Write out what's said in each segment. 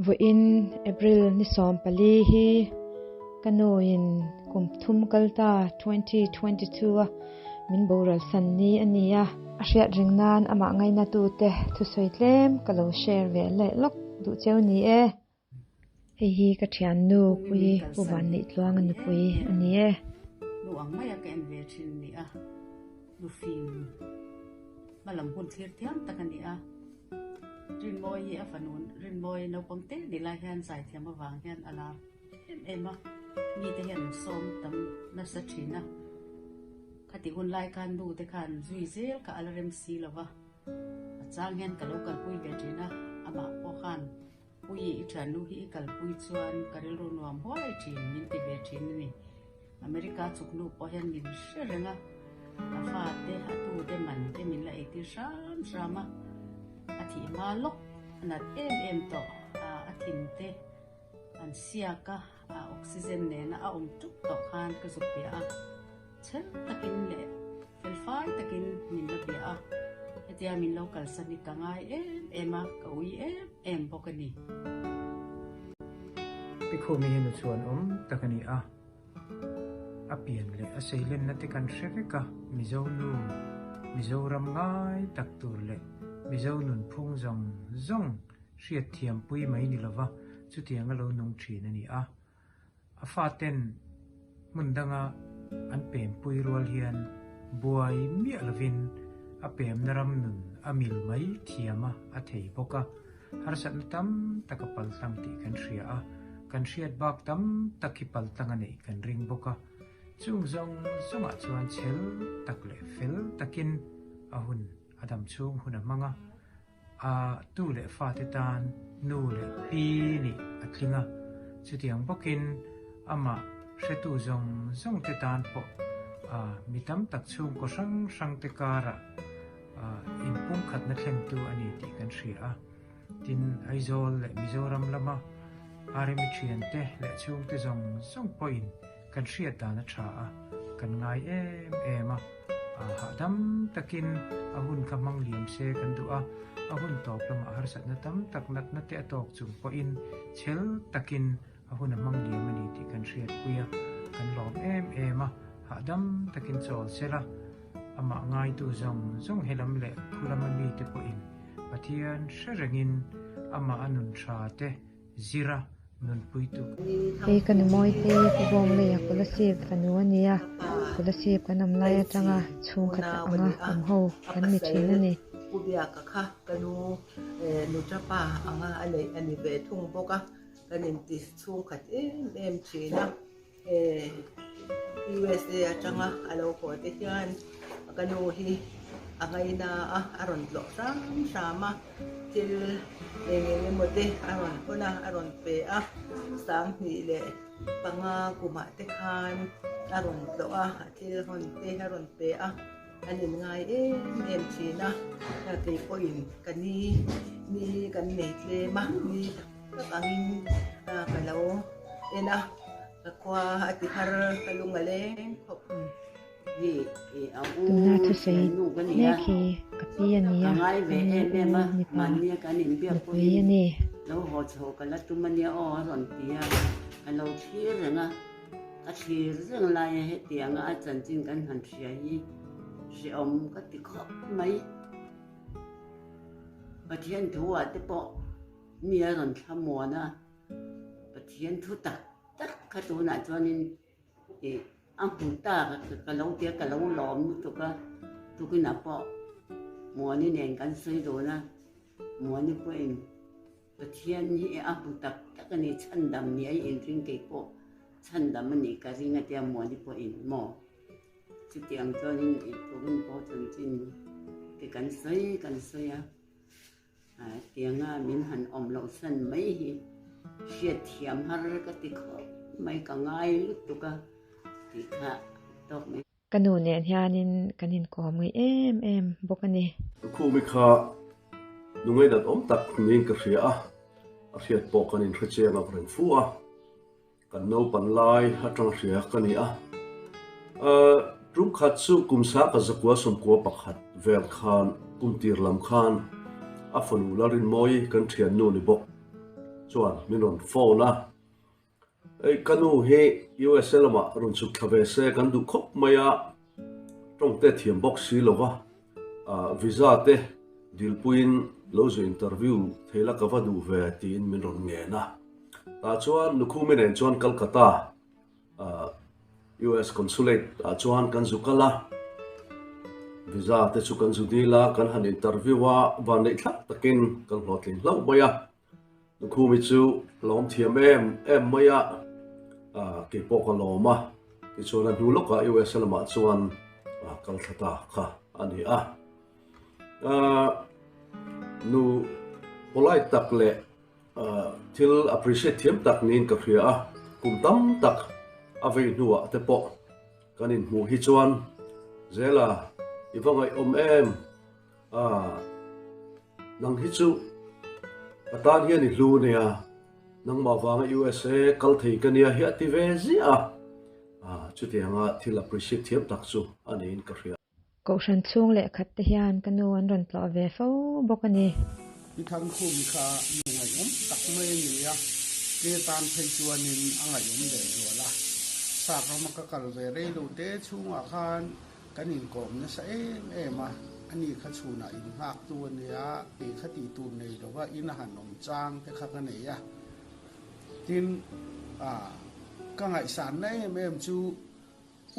Vawiin April ni 14 hi ka nuin kum thum kal ta 2022 a min boral san ni a ni a. A hriat reng nan amah ngainatute thusawi tlem ka lo share ve leh lawk duh cheu ni e. Hei hi ka thiannu Puii Pu Vanneih Tluanga nupui a ni e. Nu ang maia ka en ve thin ni a, nu fing hmalam hun thlir thiam tak a ni a. Rinmawi hi a fanu Rinmawi naupang te ni lai hian zaithiam avang hian a lar em em a, mite hian an sawm tam nasa thin a. Khati hun lai khan nu te khan zui zel kha a la rem si lo va, a chang hian ka lo kalpui ve thin a, amah pawh khan Pui i thiannu hi i kalpui chuan ka rilru nuam huai thin min ti ve thin a ni. America chuknu pawh hian min hre reng a, a fate, a tute man te min la eitir hram hram a, a thih hma lawk a nat em em tawh a, a thin te an siak a, a oxygen nena a awm tuk tawh khan ka zuk bia a. Chhel takin leh felfai takin min la bia a, hetia min lo kalsan hi ka ngai em em a, ka ui em em bawk a ni. Pi Khumi hi nu chhuan awm tak a ni a, a pian leh a seilenna te kan hre vek a, Mizo nu, Mizoram ngai tak tur leh Mizo nunphung zawng zawng hriatthiampui mai ni lova chutianga lo nung thin a ni a. A faten hmun danga an pempui rual hian buai miah lovin a pemna ram nun a mil mai thiam a, a thei bawk a. Harsatna tam tak a paltlang tih kan hria a, kan hriat bak tam tak hi paltlang a neih kan ring bawk a. Chung zawng zawngah chuan chhel tak leh fel takin a hun a dam chhung hun a hmang a. A tu leh fate tan nu leh pi nih a tling a, chutiang bawkin amah hretu zawng zawng te tan pawh mi tam tak chhungkaw hrang hrang te karah inpumkhatna thlengtu a ni tih kan hria a. Tin, Aizawl leh Mizoram lama Army thiante leh chhungte zawng zawng pawhin Kan hriat dan a tha a, kan ngai em em a, hahdam takin a hun kha hmang liam se kan duh a, a hun tawp lamah harsatna tam tak natna te a tawk chung pawhin chhel takin a hun a hmang liam a ni tih kan hriatpui a, kan lawm em em a, hahdam takin chawl sela, amah ngaitu zawng zawng helam leh khulama mite pawhin Pathian hre rengin amah a nun tha te Zira nunpuitu. Hei ka nu Mawite Pu Bawngleia Kolasib fanu a ni a, Kolasib kan awm lai atanga chhungkhat anga awm ho kan ni thin a ni. Pu Biaka kha ka nu Nuṭapa anga a neih a ni ve thung bawk a, kan inti chhungkhat em em thin a. USA atanga a lo haw te hian ka nu hi a ngaina a, a rawn tlawh hram hram a, thil eng eng emaw te a rawn hawn a, a rawn pe a, 2005 kumah te khan a rawn tlawh a, a thil hawn te a rawn pe a, an inngai em em thin a, kei pawhin ka ni ni kan nei tlem a, ni tak. Tak angin ka lo en a, ka khua a ti har ka lung a leng khawp. Tuna thusawi mek hi ka pi a ni a, ka ni u mipa nupui a ni. Mi a rawn thlamuan a, Pathian thu tak tak kha tunah chuanin ih a hmu ta ka lo tia ka lo lawm lutuk a, tukinah pawh Muani nen kan sawi dun a, Muani pawhin Pathian hi a hmu tak tak a ni, chhandam ni a inring kei pawh chhandam a nih ka ring a tia Muani pawhin maw chutiang chuanin ih tukin pawh chanchin te kan sawi kan sawi a. Tianga min han awm loh san mai hi hriatthiam har ka ti khawp mai, ka ngai lutuk a tih kha tawk mai. Ka nu nen hianin kan inkawm ngaih em em bawk a ni. Lukhumi kha nu ngaihnat awm tak niin ka hria a, a hriat pawh kan inhre chiang ang reng fu a. Kan naupan lai atang hria ka ni a. Tum khat chu kum sa ka zakua sawmkua pakhat vel khan kum tir lam khan a fanu Lalrinmawii kan thiannu ni bawk. chuan min rawn phone a, Ei ka nu hi USA lamah rawn chhuk thla ve se kan duh khawp mai a, tawngte thiam bawk si lo va, visa te dilpuiin lo zu interview thei la ka va duh ve tiin min rawn ngen a. Tah chuan Nukhumi nen chuan Calcutta US Consulate ah chuan kan zu kal a, visa te chu kan zu dil a, kan han interview a, vanneih thlak takin kan hlawhtling hlauh mai a. Nukhumi chu lawm thiam em em mai a, kei pawh ka lawm a, tichuan a hnu lawkah US lamah chuan kal thla ta kha a ni a. Nu polite tak leh Thil appreciate thiam tak niin ka hria a, kum tam tak a vei hnuah te pawh kan inhmuh hi chuan Zela i va ngaihawm em? Aah, nang hi chu ka tan hian i hlu nia, nangmah vanga USA kal thei ka nia hi a ti ve ziah a, aah chutianga thil appreciate thiam tak chu a niin ka hria. Kohhran chhung leh khat te hian ka nu an rawn tlawh ve fo bawk a ni. I thangkhum kha nu ngaihawm tak mai a ni a, ke tan phei chuanin a ngaihawm leh zual a. Sap rama ka kal ve rei lo te chhungah khan kan inkawm nasa em em a, ani kha chhunah innghaktu a nia, kei kha tih tur nei lova in a han awm chang te kha ka nei a. Tin, ka ngaihsanna em em chu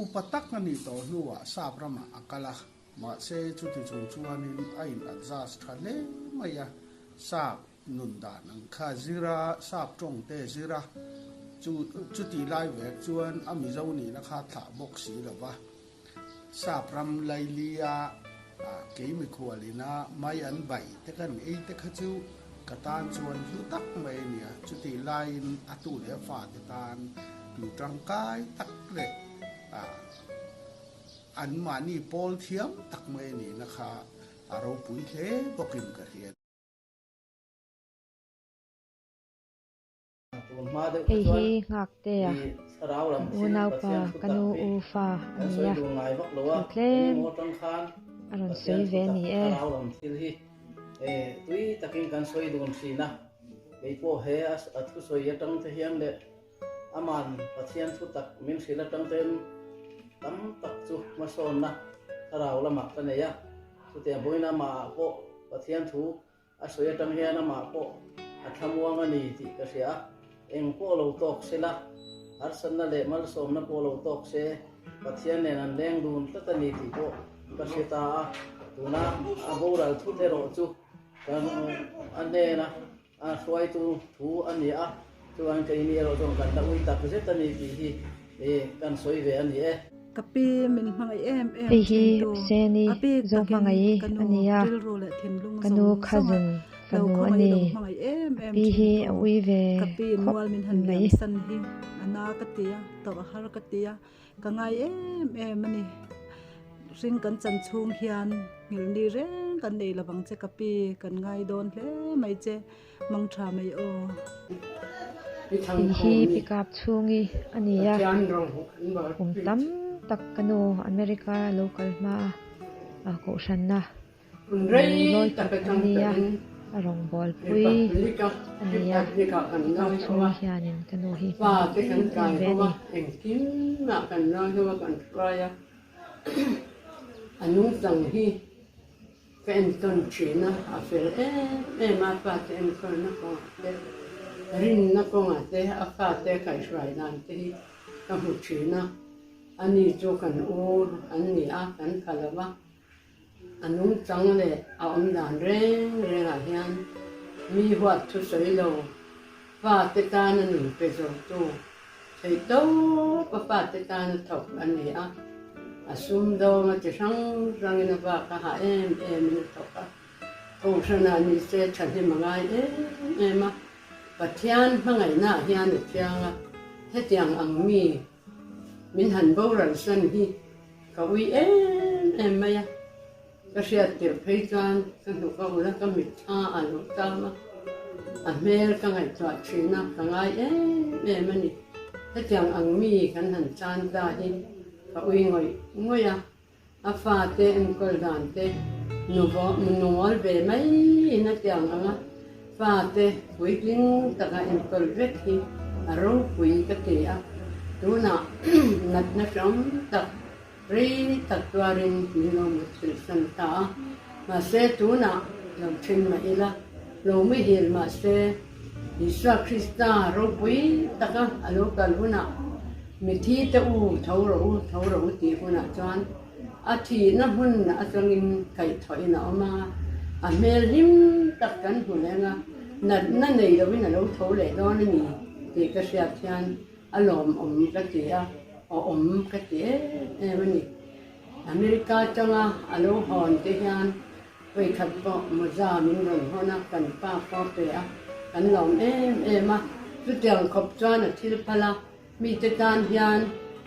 Upa tak a nih tawh hnuah sap ramah a kal a, mahse chuti chung chuanin a in adjust tha hle mai a, sap nun dan ang kha zir a, sap tawng te zir a, chu chutih lai vek chuan a Mizo nihna kha thlah bawk si lo va, sap ram lailia kei mikhualina mai an baih te kan ei te kha chu ka tan chuan hlu tak mai a nia, chutih laiin a tu leh a fate tan Nu tangkai tak leh an mahni pawl thiam tak mai a nihna kha a ropui hle bawkin ka hria. Hei hi Nghaktea, kan unaupa ka nu u fa a ni a, thu tlem a rawn sawi ve a ni e. Aman Pathian thu tak min hrilh atang ten tam tak chu hmasawnna thlarau lamah ka nei a, chutiang vawiin amah pawh Pathian thu a sawi atang hian amah pawh a thlamuang a ni tih ka hria a, eng pawh lo tawk se la, harsatna leh malsawmna pawh lo tawk se Pathian nen an leng dun tlat a ni tih pawh ka hre ta a, tuna a boral thut erawh chu kan a hnena A hruaitu thu a ni a, chuan keini erawh chuan kan la ui tak zet a ni tih hi kan sawi ve a ni e. Ka pi min hmangaih em em Hei hi thintu, Seni a bik zo takin hmangaih ka a nu ni a, rilru leh thinlung ka nu zawng zawnga cousin lo fanu a khawngaih ni. lo hmangaih em A em pi hi a thintu, ui ve ka pi in khawp mual min han mai. liam san hi a na ka ti a, tawrh a har ka ti a, Ka ngai em em a ni. Hring kan chan chhung hian nghilhni reng kan nei lo vang che ka pi, kan ngai dawn hle mai che, mang tha mai aw. Hei hi pickup chhungi a ni a, kum tam tak ka nu America lo kal hma a kohhranna Lawi khat an ni a, a rawngbâwl pui a ni a, ka chhung hianin ka nu hi hmang em em ve a ni. A nungchang leh a awm dan reng rengah hian mi huat thu sawi lo, fate tana nun pe zotu, theih tawpa fate tana thawk a ni a. A sumdawnga chi hrang hrangin a vak a hah em emin a thawk a. Kohhranah ni se thahnem a ngai em em a, Pathian hmangaihnaah hian a chiang a, hetiang ang mi Min han boral san hi ka ui em em mai a, ka hriat tirh phei chuan ka hnuk a ul a, ka mitthla a lo tam a, a hmel ka ngaihtuah thin a, ka ngai em em a ni. Hetiang ang mi kan han chan ta hi ka ui ngawih ngawih a, A fate enkawl dan te nuawl ve mai in a tiang ang a, Fate puitling taka enkawl vek hi a ropui ka ti a, tunah natna hram tak rei tak tuarin min lo mutthilh san ta a, mahse tunah lo then mah ila, lo muhil mahse Isua Krista ropui taka a lo kal hunah mithi te u tho rawh u, tho rawh u tih hunah chuan A thihna hmun atangin kaihthawhin a awm a, a hmel hlim tak kan hmu leng a, natna nei loin a lo tho leh dawn a ni tih ka hriat hian a lawmawm ka ti a, awm ka ti em em a ni. America atanga a lo hawn te hian vawikhat pawh mawza min rawn hawn a, kan pa pawh a pe a, kan lawm em em a, chutiang khawp chuan a thil phal a, Mite tan hian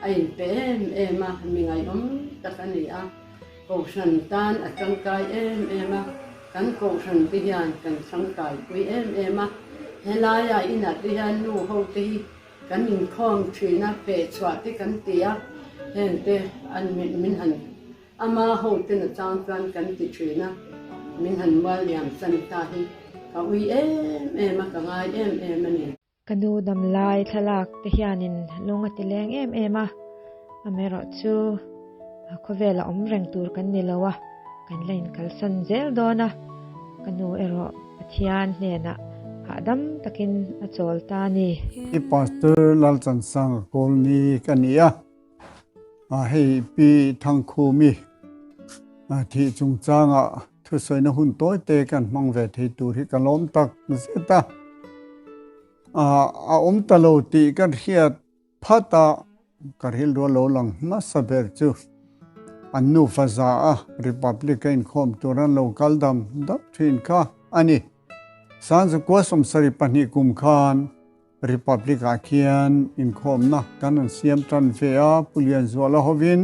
a inpe em em a, mi ngaihawm tak a ni a, Kohhran tan a tangkai em em a, kan Kohhran te hian kan tangkaipui em em a, helaia inah te hian nu ho te hi kan inkhawm thin a, fehchhuah te kan ti a, heng te an min han Ama ho te na chang chuan kan ti thin a, min han mual liam san ta hi ka ui em em a, ka ngai em em a ni. Ka nu damlai thlalak te hianin lung a ti leng em em a, amaherawh chu khawvela awm reng tur kan ni lo a, kan la inkalsan zel dawn a, ka nu erawh Pathian hnenah hahdam takin a chawl ta a ni. I Pastor Lalchansanga Kawlni ka ni a. Hei Pi Thangkhumi thih chungchanga thusawina hun tawi te kan hmang ve thei tur hi ka lawm tak zet a. A awm ta lo tih kan hriat phat a, ka rilru a lo lang hmasa ber chu an nufa za a Republic a inkhawm tur an lo kal dam dap thin kha a ni. Sanzukua 72 kum khan Republic ah khian inkhawmna kan rawn siam tan ve a, Pu Lianzuala hovin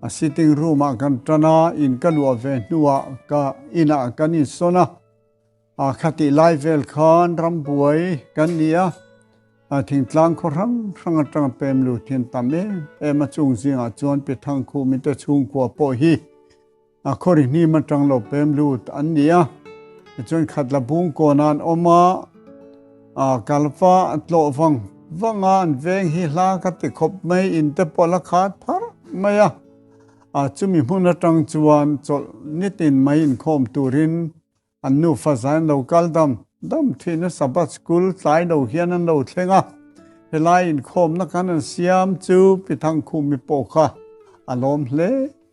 a sitting room ah kan tan a, in ka luah ve hnuah ka inah kan insawn a, a khatih lai vel khan rambuai kan ni a, thingtlang khaw hrang hrang atanga pem lut hian tam em em a, chung zingah chuan Pi Thangkhumi te chhungkua pawh hi a khawri hnim atang lo pem lut an ni a, tichuan khatla bung kawnah an awm a, a kalfa tlawh vang vang a, an veng hi hla ka ti khawp mai, in te pawh la khat phar mai a, a chumi hmun atang chuan chawlh nitin mai inkhawm turin an nufa zai an lo kal dam dam thin a, Sabbath school tlai lo hian an lo thleng a, helai inkhawmna khan an siam chu Pi Thangkhumi pawh kha a lawm hle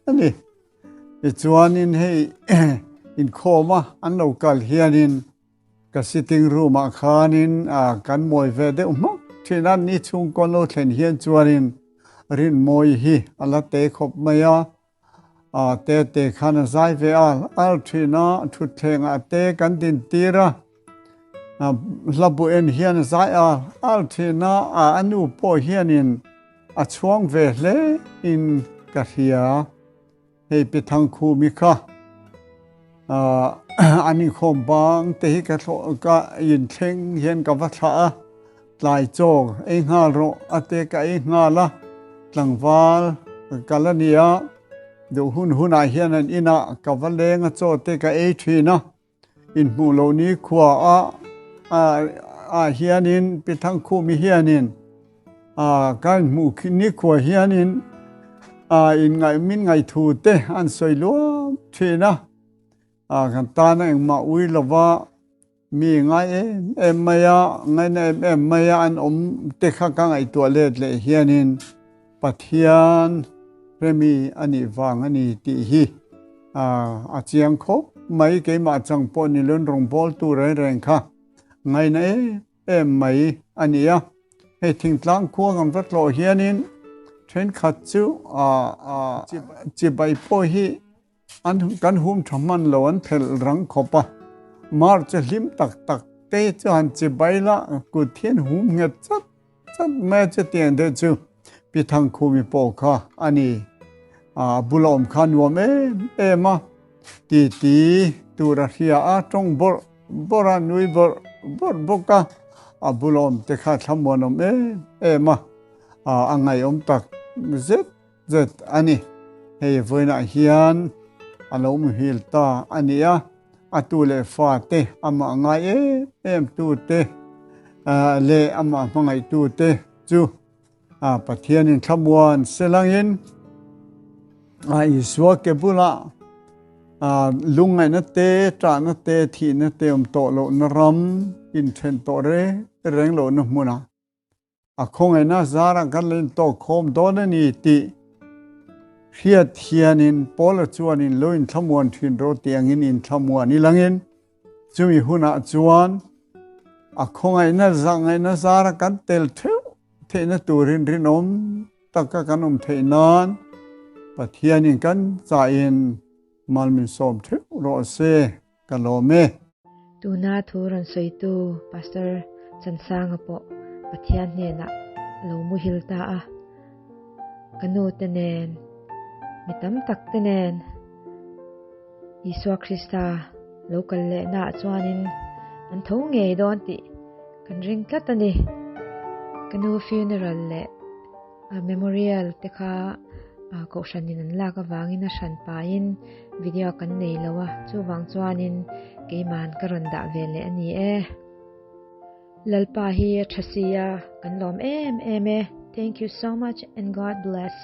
a ni. Tichuanin hei inkhawm a an lo kal hianin ka sitting room ah khanin kan mawi ve deuh hmak thin a, ni chhungkaw lo thlen hian chuanin Rinmawi hi a la te khawp mai a, te te khan a zai ve a, al thin a, thutthleng ah te kan din tir a, hla bu en hian a zai a, al thin a, a nu pawh hianin a chhuang ve hle in ka hria. Hei Pi Thangkhumi kha an inkhawm bang te hi ka thlawh ka inthleng hian ka va thlah a, tlai chaw ei nghal rawh a te ka ei nghal a, tlangval ka la ni a, duh hun hunah hian an inah ka va leng a chaw te ka ei thin a, inhmuh loh ni khua a ah hianin Pi Thangkhumi hianin ka inhmuh ni khua hianin inngaih min ngaihthu te an sawi luam thin a, kan tana engmah ui lova mi ngai em em mai a, ngaina em em mai a an awm te kha ka ngaihtuah let leh hianin Pathian remi a nih vang a ni tih hi a chiang khawp mai. Keimah chang pawh ni lun rawngbawltu reng reng kha ngaina em em mai a ni a. Hei thingtlang khua kan va tlawh hianin thenkhat chu chibai pawh hi an kan hum tha hman lo an phelh rang khawp a. March a hlim tak tak te chu han chibai la kut hian hum nghet chat chat mai a chutiang deuh chu Pi Thangkhumi pawh kha a ni. A bula awm kha nuam em em a, titi tur a hria a, tawng bawrh bawrh a, nui bawrh bawrh bawk a, a bula awm te kha thlamuan awm em em a, a ngaihawm tak zet zet a ni. Hei vawiinah hian a lo muhil ta a ni a. a tu leh fa te amah ngai em em tu te leh amah hmangaih tu te chu Pathianin thlamuan selangin Isua ke bulah lungngaihna te, ṭahna te, thihna te awm tawh lohna ram inthen tawh reng reng lohna hmunah A khawngaihna zarah kan la intawk khawm dawn a ni tih hriat hianin Paula chuanin lo inthlamuan thin rawh tih angin inthlamuan ilangin chumi hunah chuan a khawngaihna zahngaihna zara kan tel theuh theihna turin rinawm taka kan awm theih nan Pathianin kan chahin mal min sawm theuh rawh se. Ka lawm e. Tuna thu rawn sawitu Pastor Chansanga pawh Pathian hnenah a lo muhil ta a. Ka nu te nen, mi tam tak te nen Isua Krista lo kal lehnaah chuanin an tho ngei dawn tih kan ring tlat a ni. Ka nu funeral leh Memorial te kha kohhranin an lak avangin a hran pahin video kan nei lo a, chuvang chuanin keiman ka rawn dah ve leh a ni e. Lalpa hi a tha si a, kan lawm em em e. Thank you so much and God bless.